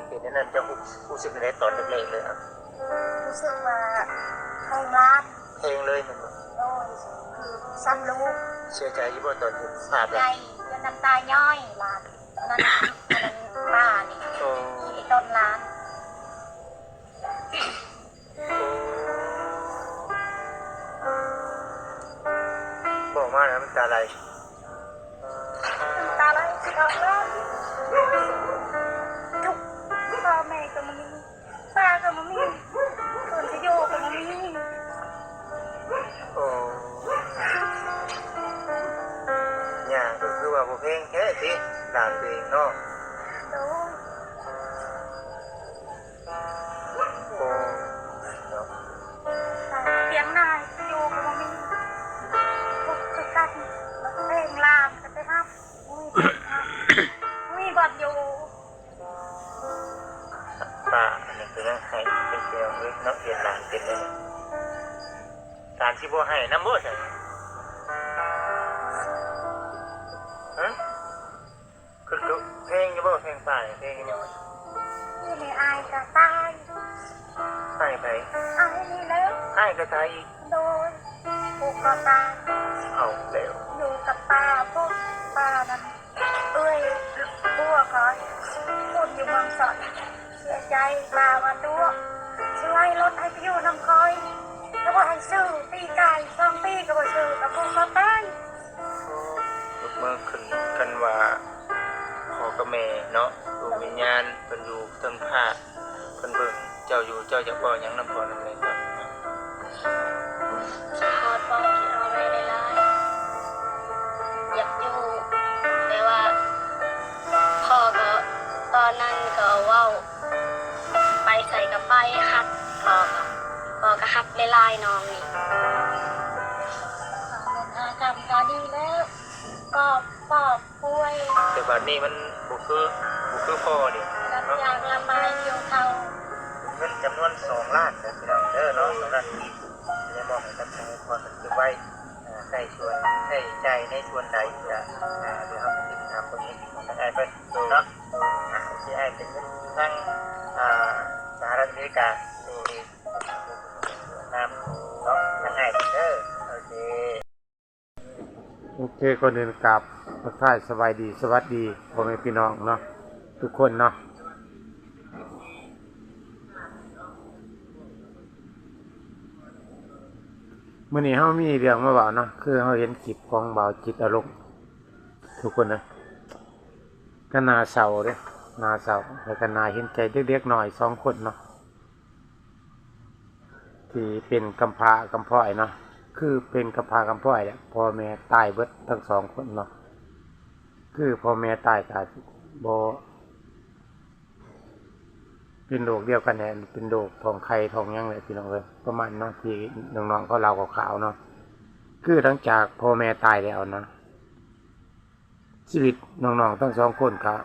ເປັນແນວນັ້ນ ເຈົ້າຮູ້ ຮູ້ສຶກແນວໃດຕອນແລກໆເລີຍ? ຮູ້ສຶກວ່າແພງຫຼານ ແພງເລີຍແມ່ນບໍ່? ໂດຍ ຄືຊ້ຳລູກ. ເສຍໃຈຢູ່ບໍ່ຕອນເຫັນພາບ? ໃຫຍ່ຈົນນ້ຳຕາຍ້ອຍຫຼານ ອັນນັ້ນ ອັນນັ້ນປ້ານີ້ ໂອ້ ທີ່ໄອ້ຕົ້ນຫຼານ. ບອກມາແລ້ວນ້ຳຕາໄຫຼ. ນ້ຳຕາໄຫຼຊິອອກແລ້ວ. ທຸກ ພໍ່ແມ່ກໍບໍ່ມີ ປ້າກໍບໍ່ມີ ບ່ອນຊິຢູ່ກໍບໍ່ມີ. ໂອ້ ຍ່າກໍຄືວ່າບໍ່ແພງແທ້ຕິ ຫຼານຕົວເອງເນາະ. ໂດຍ. ໂອ້ ເນາະ ຕຽງນານຢູ່ກໍບໍ່ມີ ທຸກຄືກັນ ເພງຫຼານກໍໄປຮັບ ບໍ່ມີບ່ອນຢູ່. ປ້າ ອັນນີ້ກໍຍັງໄຫ້ເປັນແນວເລີຍເນາະ ເປັນຫຼານເປັນແນວ ຫຼານຊິບໍ່ໄຫ້ນຳບໍ່ຊັ້ນ? ຮະ? ຄື ຄືແພງຢູ່ບໍ່? ແພງປ້າແພງຢູ່ບໍ່? ນີ້ນີ້ອ້າຍກໍຕາຍ. ອ້າຍໃຜ? ອ້າຍນີ້ແຫຼະ. ອ້າຍກໍຕາຍອີກ? ໂດຍ. ປູກກໍຕາຍ. ເອົາແລ້ວ. ຢູ່ກັບປ້າ ພວກປ້ານັ້ນ ເອື້ອຍຜົວຂ້ອຍ ພຸ້ນຢູ່ເມືອງສອນ. ເສຍໃຈ ປ້າວ່າຕົວະ ຊິໄລ່ລົດໃຫ້ໄປຢູ່ນຳຂ້ອຍ ກໍບໍ່ໃຫ້ຊື້ ປີກາຍສອງປີກໍບໍ່ຊື້ ກໍຜູກຄໍຕາຍ. ຍົກມືຂຶ້ນ ຄັນວ່າພໍ່ກັບແມ່ເນາະ ດວງວິນຍານເພິ່ນຢູ່ເທິງຟ້າ ເພິ່ນເບິ່ງເຈົ້າຢູ່ ເຈົ້າຢາກເວົ້າຫຍັງນຳພໍ່ນຳແມ່ກ່ອນ? ຂໍບອກພໍ່ແມ່ຫຼາຍໆ ຢາກຢູ່ ແຕ່ວ່າພໍ່ກໍ ຕອນນັ້ນກໍເວົ້າ ໄປໃສກໍໄປ ຮັກພໍ່ກໍ ພໍ່ກໍຮັກຫຼາຍໆ ນ້ອງນີ້. ຫາເງິນຫາຄຳກໍດີແລ້ວ ກອບປອບປ່ວຍ. ແຕ່ບາດນີ້ມັນບໍ່ຄື ບໍ່ຄືພໍ່ນີ້ ລຳບາກລຳບາຍ ຫິວເຂົ້າ. ເງິນຈຳນວນສອງລ້ານເດີພີ່ນ້ອງເດີເນາະ ສອງລ້ານກີບ ໄດ້ມອບໃຫ້ກັບທາງຄອນບັນທຶກໄວ້ ໃຊ້ສ່ວນ ໃຊ້ຈ່າຍໃນສ່ວນໃດ ຈະ ເອີ ເຮົາໄປຕິດຕາມເບິ່ງໃນຄລິບຂອງທາງອ້າຍເພິ່ນເນາະ. ໂອເຄ ອ້າຍ ເປັນເງິນທາງ ອ່າ ສະຫະລັດອາເມລິກາ ໂດຍ ນາມເນາະ ທາງອ້າຍເພິ່ນເດີ. ໂອເຄ ໂອເຄ ກ່ອນອື່ນກາບທັກທາຍສະບາຍດີ ສະຫວັດດີພໍ່ແມ່ພີ່ນ້ອງເນາະ ທຸກຄົນເນາະ. ມື້ນີ້ເຮົາມີເລື່ອງມາເວົ້າເນາະ ຄືເຮົາເຫັນຄລິບຂອງບ່າວຈິດອາລົມ ທຸກຄົນເດີ ກໍໜ້າເສົ້າເດ້ ໜ້າເສົ້າ ແລ້ວກໍໜ້າເຫັນໃຈເດັກໆນ້ອຍສອງຄົນເນາະ ທີ່ເປັນກຳພ້າກຳພ້ອຍເນາະ ຄືເປັນກຳພ້າກຳພ້ອຍແຫຼະ ພໍ່ແມ່ຕາຍເບິດທັງສອງຄົນເນາະ ຄືພໍ່ແມ່ຕາຍກໍບໍ່ ເປັນໂລກດຽວກັນແຫຼະ ເປັນໂລກທ້ອງໄຂ່ທ້ອງຫຍັງແຫຼະ ພີ່ນ້ອງເອີຍ ປະມານເນາະ ທີ່ນ້ອງໆເຂົາເລົ່າຄ່າວໆເນາະ ຄືຫຼັງຈາກພໍ່ແມ່ຕາຍແລ້ວນະ ຊີວິດນ້ອງໆທັງສອງຄົນກະ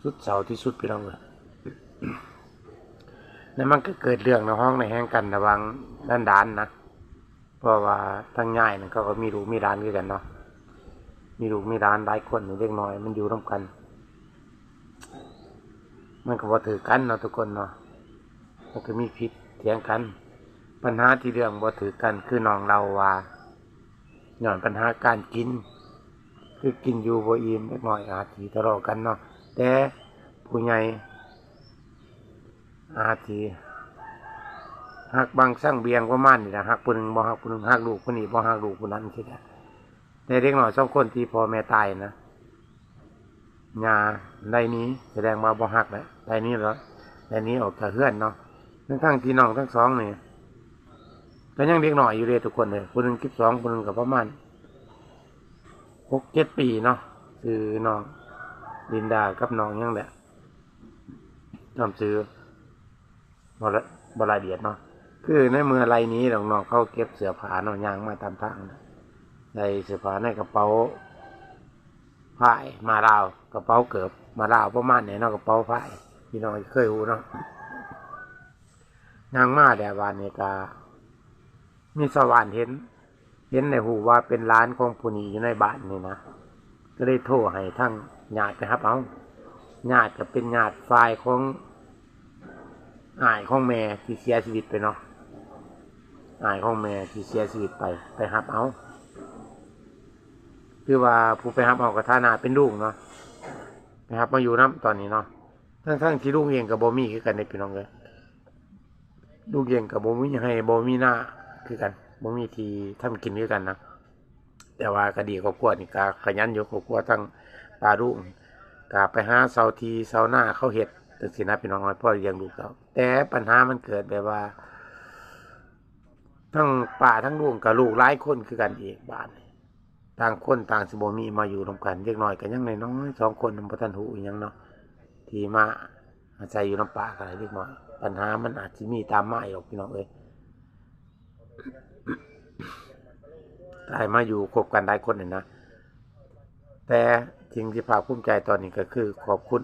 ສຸດເສົ້າທີ່ສຸດ ພີ່ນ້ອງເອີຍ ແລ້ວມັນກໍເກີດເລື່ອງໃນຫ້ອງໃນແຮງກັນລະຫວ່າງຫຼານໆນະ ເພາະວ່າທາງຍາຍນັ້ນເຂົາກໍມີລູກມີຫຼານຄືກັນເນາະ ມີລູກມີຫຼານຫຼາຍຄົນ ເດັກນ້ອຍມັນຢູ່ນຳກັນ ມັນກໍບໍ່ຖືກກັນເນາະທຸກຄົນເນາະ ມັນກໍມີຜິດຖຽງກັນ. ບັນຫາທີ່ເລື່ອງບໍ່ຖືກກັນ ຄືນ້ອງເລົ່າວ່າ ຍ້ອນບັນຫາການກິນ ຄືກິນຢູ່ບໍ່ອີ່ມ ເດັກນ້ອຍອາດຊິທະເລາະກັນເນາະ ແຕ່ຜູ້ໃຫຍ່ອາດຊິຮັກບັງຊັງບຽງປະມານນີ້ລະ ຮັກຜູ້ໜຶ່ງບໍ່ຮັກຜູ້ໜຶ່ງ ຮັກລູກຜູ້ນີ້ບໍ່ຮັກລູກຜູ້ນັ້ນຊີ້ແຫຼະ. ແຕ່ເດັກນ້ອຍສອງຄົນທີ່ພໍ່ແມ່ຕາຍນະ ຍ່າໄລ່ໜີ ສະແດງວ່າບໍ່ຮັກແຫຼະ ໄລ່ໜີແລ້ວ ໄລ່ໜີອອກຈາກເຮືອນເນາະ ທັງໆທີ່ນ້ອງທັງສອງນີ້ກໍຍັງເດັກນ້ອຍຢູ່ເດ້ທຸກຄົນເອີຍ ຜູ້ໜຶ່ງສິບສອງ ຜູ້ໜຶ່ງກໍປະມານຫົກເຈັດປີເນາະ ຊື່ນ້ອງລິນດາກັບນ້ອງຫຍັງແຫຼະ ຈຳຊື່ ບໍ່ລະ ບໍ່ລະອຽດເນາະ ຄືໃນເມື່ອໄລ່ໜີ ນ້ອງໆເຂົາເກັບເສື້ອຜ້າເນາະ ຍ່າງມາຕາມທາງ ໃສ່ເສື້ອຜ້າໃນກະເປົາຜາຍມາລາວ ກະເປົາເກີບມາລາວ ປະມານນີ້ເນາະ ກະເປົາຜາຍ ພີ່ນ້ອງເຄີຍຮູ້ເນາະ ຍ່າງມາແລ້ວບາດນີ້ກະມີຊາວບ້ານເຫັນ ເຫັນແລ້ວຮູ້ວ່າເປັນຫຼານຂອງຜູ້ນີ້ຢູ່ໃນບ້ານນີ້ນະ ກໍເລີຍໂທໃຫ້ທາງຍາດໄປຮັບເອົາ ຍາດກໍເປັນຍາດຝ່າຍຂອງອ້າຍຂອງແມ່ທີ່ເສຍຊີວິດໄປເນາະ, ອ້າຍຂອງແມ່ທີ່ເສຍຊີວິດໄປ ໄປຮັບເອົາ. ຄືວ່າຜູ້ໄປຮັບເອົາກໍຖານະເປັນລຸງເນາະ, ໄປຮັບມາຢູ່ນຳຕອນນີ້ເນາະ, ທັງໆທີ່ລຸງເອງກໍບໍ່ມີຄືກັນເດ້ພີ່ນ້ອງເອີຍ. ລຸງເອງກໍບໍ່ມີໄຮ່ບໍ່ມີນາຄືກັນ, ບໍ່ມີທີ່ທຳກິນຄືກັນນະ. ແຕ່ວ່າກໍດີ ຄອບຄົວນີ້ກໍຂະຫຍັນຢູ່, ຄອບຄົວທັງປ້າລຸງກໍໄປຫາເຊົ່າທີ່ເຊົ່ານາເຂົາເຮັດຈັ່ງຊີ້ນະພີ່ນ້ອງ, ພໍລ້ຽງລູກເຕົ້າ. ແຕ່ບັນຫາມັນເກີດແບບວ່າ ທັງປ້າທັງລຸງກໍລູກຫຼາຍຄົນຄືກັນອີກ, ບາດນີ້ຕ່າງຄົນຕ່າງຊິບໍ່ມີມາຢູ່ນຳກັນ. ເດັກນ້ອຍກໍຍັງນ້ອຍໆ ສອງຄົນ ຍັງບໍ່ທັນຮູ້ອີ່ຫຍັງເນາະ, ທີ່ມາອາໄສຢູ່ນຳປ້າກໍໄດ້ເດັກນ້ອຍ. ບັນຫາມັນອາດຊິມີຕາມມາອີກດອກ ພີ່ນ້ອງເອີຍ. ໄດ້ມາຢູ່ຄົບກັນຫຼາຍຄົນນີ້ນະ, ແຕ່ສິ່ງທີ່ພາກພູມໃຈຕອນນີ້ກໍຄືຂອບຄຸນ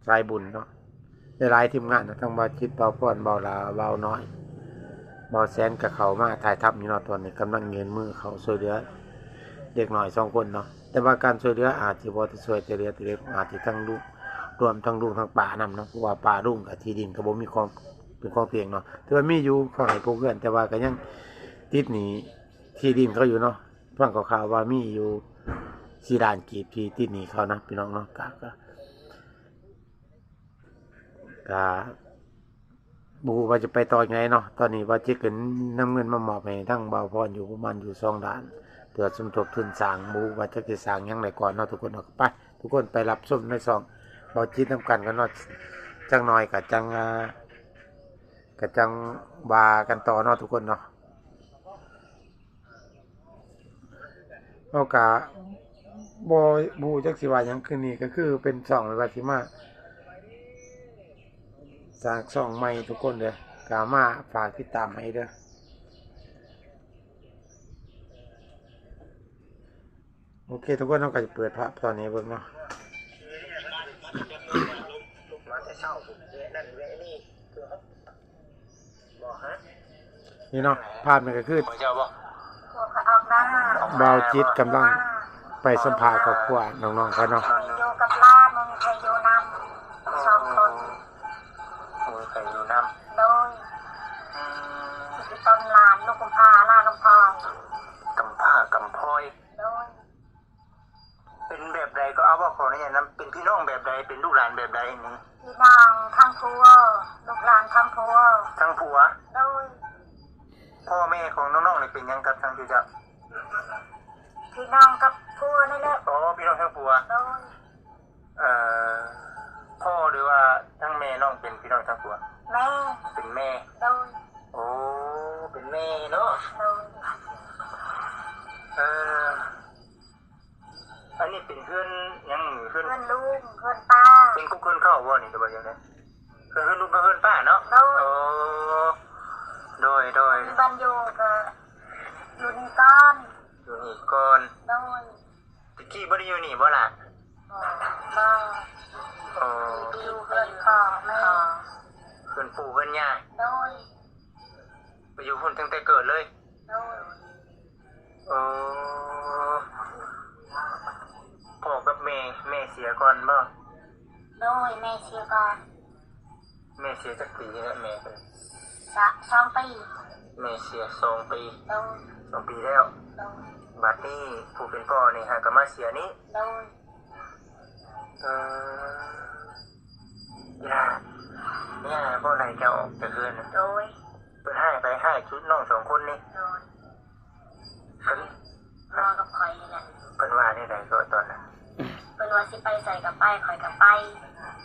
ສາຍບຸນເນາະ, ຫຼາຍໆທີມງານນະ, ທັງບ່າວຈິດ, ບ່າວພອນ, ບ່າວຫຼ້າ, ບ່າວນ້ອຍ, ບ່າວແສນກໍເຂົ້າມາຖ່າຍທຳຢູ່ເນາະ. ຕອນນີ້ກຳລັງຍື່ນມືເຂົ້າຊ່ວຍເຫຼືອເດັກນ້ອຍສອງຄົນເນາະ, ແຕ່ວ່າການຊ່ວຍເຫຼືອອາດຊິບໍ່ໄດ້ຊ່ວຍແຕ່ເຫຼືອແຕ່ເດັກ, ອາດຊິທັງລຸງ ລວມທັງລຸງທັງປ້ານຳເນາະ, ເພາະວ່າປ້າລຸງກໍທີ່ດິນກໍບໍ່ມີຂອງ ເປັນຂອງຕົວເອງເນາະ, ແຕ່ວ່າມີຢູ່ພວກໄຮ່ພວກເຮືອນ, ແຕ່ວ່າກໍຍັງຕິດໜີ້ທີ່ດິນເຂົາຢູ່ເນາະ. ຟັງຂ່າວໆວ່າມີຢູ່ສີ່ລ້ານກີບທີ່ຕິດໜີ້ເຂົານະ ພີ່ນ້ອງເນາະ. ກະ ກະ ກະບໍ່ຮູ້ວ່າຈະໄປຕໍ່ຈັ່ງໃດເນາະ. ຕອນນີ້ບ່າວຈິດກໍນຳເງິນມາມອບໃຫ້ທາງບ່າວພອນຢູ່ ປະມານຢູ່ສອງລ້ານ, ເພື່ອສົມທົບທຶນສ້າງ, ບໍ່ຮູ້ວ່າຈັກຊິສ້າງຫຍັງໄດ້ກ່ອນເນາະ ທຸກຄົນເນາະ. ໄປ ທຸກຄົນໄປຮັບຊົມໃນຊ່ອງບ່າວຈິດນຳກັນກ່ອນເນາະ, ຈັກໜ່ອຍກໍຈັ່ງ ອ່າ ກໍຈັ່ງວ່າກັນຕໍ່ເນາະ ທຸກຄົນເນາະ. ເຮົາກະບໍ່ ບໍ່ຮູ້ຈັກຊິວ່າຫຍັງ, ຄືນີ້ກໍຄືເປັນຊ່ອງ ແບບວ່າຊິມາສ້າງຊ່ອງໃໝ່ ທຸກຄົນເດີ, ກະມາຝາກຕິດຕາມໃຫ້ເດີ. ໂອເຄ ທຸກຄົນ, ເຮົາກໍຈະເປີດພາບຕອນນີ້ເບິ່ງເນາະ. ມາແຕ່ເຊົ້າ ແວະນັ້ນແວະນີ້ ບໍ່ຮະ ນີ້ເນາະ, ພາບນີ້ກໍຄື ບໍ່ເຈົ້າບໍ່ ບໍ່ຄ່ອຍອອກໜ້າ ບ່າວຈິດກຳລັງໄປສຳພາດຄອບຄົວນ້ອງໆເຂົາເນາະ. ຢູ່ກັບຫຼານ ບໍ່ມີໃຜຢູ່ນຳ ສອງຄົນ ບໍ່ມີໃຜຢູ່ນຳ. ໂດຍ ອືມ ອີ່ຕົນຫຼານ ລູກກຳພ້າ ຫຼານກຳພ້າ ກຳພ້າກຳພ້ອຍ. ໂດຍ ເປັນແບບໃດກໍເອົາ ຂໍອະນຸຍາດນຳ, ເປັນພີ່ນ້ອງແບບໃດ ເປັນລູກຫຼານແບບໃດນີ້? ພີ່ນ້ອງທາງຜົວ ລູກຫຼານທາງຜົວ. ທາງຜົວ? ໂດຍ ພໍ່ແມ່ຂອງນ້ອງໆນີ້ເປັນຫຍັງກັບທາງເຈົ້າ? ພີ່ນ້ອງກັບຜົວນີ້ແຫຼະ. ອໍ ພີ່ນ້ອງທາງຜົວ. ໂດຍ ເອີ ພໍ່ ຫຼືວ່າທາງແມ່ນ້ອງເປັນພີ່ນ້ອງທາງຜົວ? ແມ່ ເປັນແມ່. ໂດຍ ໂອ້ ເປັນແມ່ເນາະ. ໂດຍ ເອີ ອັນນີ້ເປັນເຮືອນຫຍັງ? ເຮືອນ ເຮືອນລຸງ ເຮືອນປ້າ. ເປັນກຸກເຮືອນເກົ່າບໍ່ນີ້ ຫຼືວ່າຈັ່ງໃດ? ເຮືອນ ເຮືອນລຸງກັບເຮືອນປ້າເນາະ. ໂດຍ ໂອ້ ໂດຍ ໂດຍ ມີບ່ອນຢູ່ກໍຢູ່ນີ້ກ່ອນ. ຢູ່ນີ້ກ່ອນ. ໂດຍ ຕະກີ້ບໍ່ໄດ້ຢູ່ນີ້ບໍ່ລະ? ບໍ່ ບໍ່ ໂອ້ ຢູ່ເຮືອນພໍ່ແມ່ ເຮືອນປູ່ເຮືອນຍ່າ. ໂດຍ ໄປຢູ່ພຸ້ນຕັ້ງແຕ່ເກີດເລີຍ? ໂດຍ ໂອ້ ພໍ່ກັບແມ່ ແມ່ເສຍກ່ອນບໍ່? ໂດຍ ແມ່ເສຍກ່ອນ. ແມ່ເສຍຈັກປີແລ້ວແມ່ເພິ່ນ? ສະ ສອງປີ. ແມ່ເສຍສອງປີ. ໂດຍ ສອງປີແລ້ວ. ໂດຍ ບັດນີ້ຜູ້ເປັນພໍ່ນີ້ຫາກໍມາເສຍນີ້? ໂດຍ ເອີ ອີ່ຫຼ້າ ເມຍບໍ່ໄລ່ເຈົ້າອອກຈາກເຮືອນນະ? ໂດຍ ເພິ່ນຮ້າຍໃຜ ຮ້າຍຊຸດນ້ອງສອງຄົນນີ້? ໂດຍ ເພິ່ນ ເວົ້າກັບຂ້ອຍນີ້ແຫຼະ. ເພິ່ນວ່າແນວໃດກໍຕອນນັ້ນ? ເພິ່ນວ່າຊິໄປໃສກໍໄປ ຂ້ອຍກໍໄປ.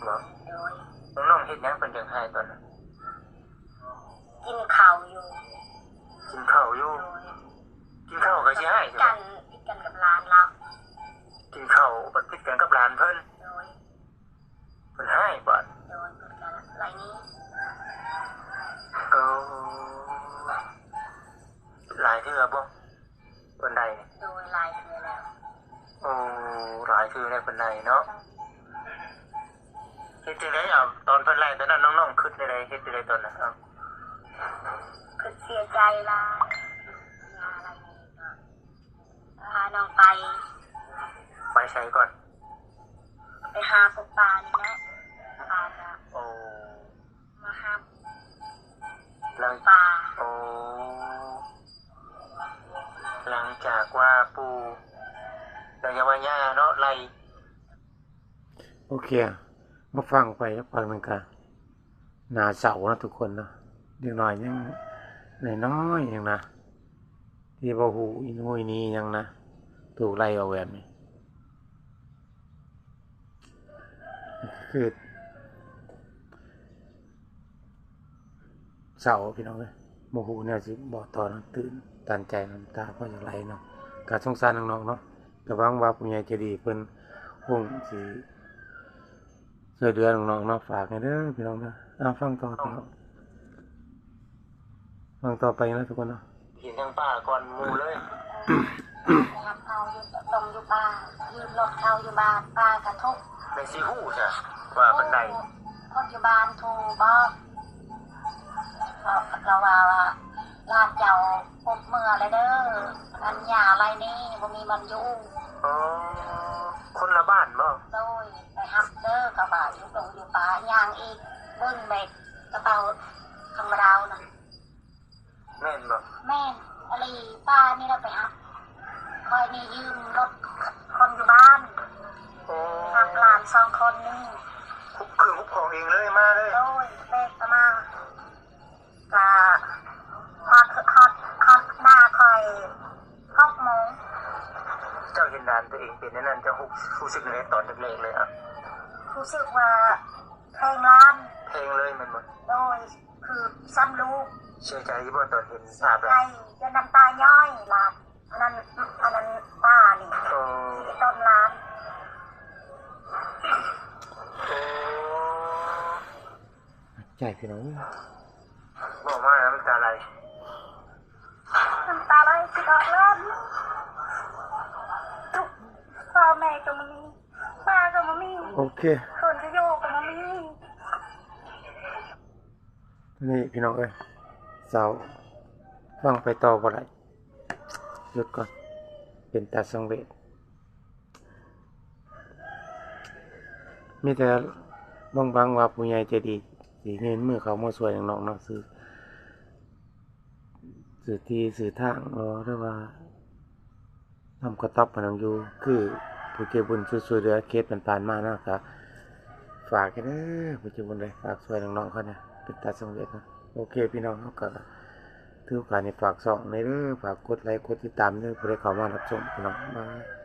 ບໍ່? ໂດຍ ນ້ອງເຮັດຫຍັງເພິ່ນຈັ່ງຮ້າຍຕອນນັ້ນ? ກິນເຂົ້າຢູ່. ກິນເຂົ້າຢູ່? ໂດຍ ກິນເຂົ້າກໍຊິຮ້າຍ? ກັນ ຜິດກັນກັບຫຼານລາວ. ກິນເຂົ້າບັດຜິດກັນກັບຫຼານເພິ່ນ? ໂດຍ ເພິ່ນຮ້າຍບາດ? ໂດຍ ເພິ່ນກໍໄລ່ໜີ. ເອີ ຫຼາຍເທື່ອບໍ່ເພິ່ນໄດ້ນີ້? ໂດຍ ຫຼາຍເທື່ອແລ້ວ. ໂອ້ ຫຼາຍເທື່ອແລ້ວເພິ່ນໄລ່ເນາະ. ເຮັດຈັ່ງໃດ ເອົາ ຕອນເພິ່ນໄລ່ຕອນນັ້ນ ນ້ອງໆຄິດແນວໃດ ເຮັດຈັ່ງໃດຕອນນັ້ນ? ເອົາ ຄິດເສຍໃຈຫຼາຍ ພານ້ອງໄປ. ໄປໃສກ່ອນ? ໄປຫາປົກປານີ້ແຫຼະ ປາກະ ໂອ້ ມາຮັບ ຫຼັງ ປາ ໂອ້ ຫຼັງຈາກວ່າປູ່ ແລ້ວຍັງວ່າຍ່າເນາະ ໄລ່ ໂອເຄ ມາຟັງໄປຈັກພັກໜຶ່ງກະໜ້າເສົ້າເນາະທຸກຄົນເນາະ ເດັກນ້ອຍຍັງນ້ອຍໆ ຍັງນະ ທີ່ບໍ່ຮູ້ອີ່ໜູອີ່ໜີຫຍັງນະ ຖືກໄລ່ອອກແບບນີ້ ຄື ເສົ້າພີ່ນ້ອງເອີຍ ບໍ່ຮູ້ແນວຊິເວົ້າຕໍ່ນຳ ຕື່ນຕັນໃຈ ນ້ຳຕາກໍຢາກໄຫຼເນາະ ກະສົງສານນ້ອງໆເນາະ ກະຫວັງວ່າຜູ້ໃຫຍ່ໃຈດີເພິ່ນຄົງຊິຊ່ວຍເຫຼືອນ້ອງໆເນາະ ຝາກໃຫ້ເດີພີ່ນ້ອງເດີ ເອົາ ຟັງຕໍ່ພີ່ນ້ອງ ຟັງຕໍ່ໄປນະທຸກຄົນເນາະ. ເຫັນທາງປ້າກ່ອນໝູ່ເລີຍ ໄປຮັບເຂົາຢູ່ ລົງຢູ່ປ່າ ຢືມລົດເຂົາຢູ່ບ້ານ ປ້າກະທຸກ ແມ່ນຊິຮູ້ຊະວ່າເພິ່ນໄດ້ ຄົນຢູ່ບ້ານໂທບອກ ເຂົາ ເຂົາວ່າ ວ່າ ຫຼານເຈົ້າປົບເມືອແລ້ວເດີ ອັນຍ່າໄລ່ໜີ ບໍ່ມີບ່ອນຢູ່ ອໍ ຄົນລະບ້ານບໍ? ໂດຍ ໄປຮັບເດີ ເຂົາວ່າ ຢູ່ດົງຢູ່ປ່າ ຍ່າງອີກ ເບິ່ງແບກກະເປົາທຳມະດານະ ແມ່ນບໍ່? ແມ່ນອີ່ຫຼີ ປ້ານີ້ລະໄປຮັບ ຂ້ອຍນີ້ຢືມລົດຄົນຢູ່ບ້ານ ໂອ້ ໄປຮັບຫຼານສອງຄົນນີ້ ຄຸບເຄື່ອງຄຸບຂອງເອງເລີຍ ມາເລີຍ ໂດຍ ແບກກະມາ ກະຮອດ ຮອດ ຮອດໜ້າຂ້ອຍຫົກໂມງ. ເຈົ້າເຫັນຫຼານຕົວເອງເປັນແນວນັ້ນ ເຈົ້າຮູ້ ຮູ້ສຶກແນວໃດຕອນແລກໆເລີຍອະ? ຮູ້ສຶກວ່າແພງຫຼານ ແພງເລີຍແມ່ນບໍ່? ໂດຍ ຄືຊ້ຳລູກ ເສຍໃຈຢູ່ບໍ່ຕອນເຫັນພາບ ໃຈຈົນນ້ຳຕາຍ້ອຍຫຼານ ອັນນັ້ນ ອັນນັ້ນປ້ານີ້ ໂອ້ ທີ່ຕົ້ນຫຼານ ໂອ້ ໃຈພີ່ນ້ອງ ເວົ້າມານ້ຳຕາໄຫຼ ນ້ຳຕາໄຫຼ ຄິດຮອດຫຼານ ທຸກ ພໍ່ແມ່ກໍບໍ່ມີ ປ້າກໍບໍ່ມີ ໂອເຄ ຄົນຈະຢູ່ກໍບໍ່ມີ. ນີ້ພີ່ນ້ອງເອີຍ ເສົ້າ ຟັງໄປຕໍ່ບໍ່ໄດ້ ຢຸດກ່ອນ ເປັນຕາສັງເວດ ມີແຕ່ຫວັງວ່າຜູ້ໃຫຍ່ໃຈດີຊິຍື່ນມືເຂົ້າມາຊ່ວຍນ້ອງໆເນາະ ຊື້ ຊື້ທີ່ຊື້ທາງບໍ ຫຼືວ່າ ທຳກະຕ໊ອບໃຫ້ນ້ອງຢູ່ ຄືຜູ້ໃຈບຸນຊ່ວຍເຫຼືອເຂດເພິ່ນຜ່ານມາເນາະ ກະຝາກແດ່ເດີ ຜູ້ໃຈບຸນເດີ ຝາກຊ່ວຍນ້ອງໆເຂົາແດ່ ເປັນຕາສັງເວດເນາະ. ໂອເຄພີ່ນ້ອງ ເຮົາກະຖືໂອກາດນີ້ຝາກຊ່ອງແດ່ເດີ ຝາກກົດໄລກົດຕິດຕາມເດີ ຜູ້ໃດເຂົ້າມາຮັບຊົມພີ່ນ້ອງ ບາຍ.